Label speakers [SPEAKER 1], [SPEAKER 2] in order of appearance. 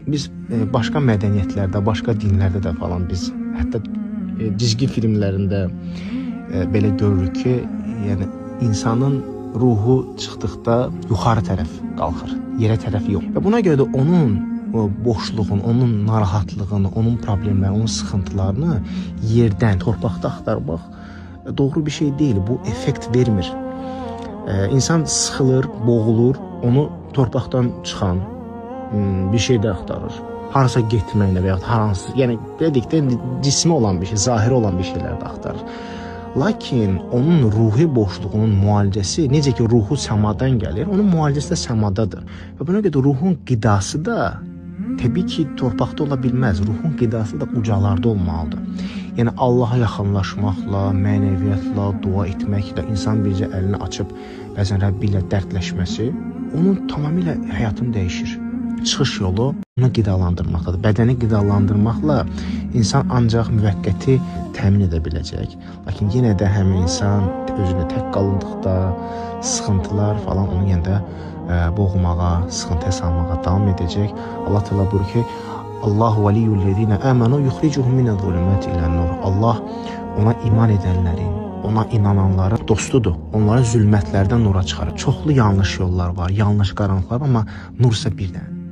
[SPEAKER 1] Biz başqa mədəniyyətlərdə, başqa dinlərdə də falan biz hətta cizgi filmlərində belə görürük ki, yəni insanın ruhu çıxdıqda yuxarı tərəf qalxır, yerə tərəf yox. Və buna görə də onun o boşluğun, onun narahatlığını, onun problemlərini, onun sıxıntılarını yerdən, torpaqda axtarmaq doğru bir şey deyil. Bu effekt vermir. İnsan sıxılır, boğulur, onu torpaqdan çıxan bir şey də axtarır. Harasa getməklə və yaxud hər hansı, yəni belə deyək də, cismi olan bir şey, zahiri olan bir şeylər də axtarır. Lakin onun ruhi boşluğunun müalicəsi, necə ki ruhu səmadan gəlir, onun müalicəsi də səmadadır. Və buna görə də ruhun qidası da təbii ki torpaqda ola bilməz. Ruhun qidası da ucalarda olmalıdır. Yəni Allaha yaxınlaşmaqla, mənəviyyatla, dua etməklə insan bircə əlini açıb bəzən Rəbbi ilə dərdləşməsi onun tamamilə həyatını dəyişir. Çıxış yolu onu qidalandırmaqdadır. Bədəni qidalandırmaqla insan ancaq müvəqqəti təmin edə biləcək. Lakin yenə də həmin insan özünə tək qalındıqda sıxıntılar falan onu yenə də boğmağa, sıxıntıya salmağa davam edəcək. Allah Teala buyurur ki, Allahu veliyyullezine amenu yukhricuhum minez-zulumati ilen-nur. Allah ona iman edənlərin, ona inananların dostudur. Onları zülmətlərdən nura çıxarır. Çoxlu yanlış yollar var, yanlış qaranlıqlar var, amma nur isə bir dənə.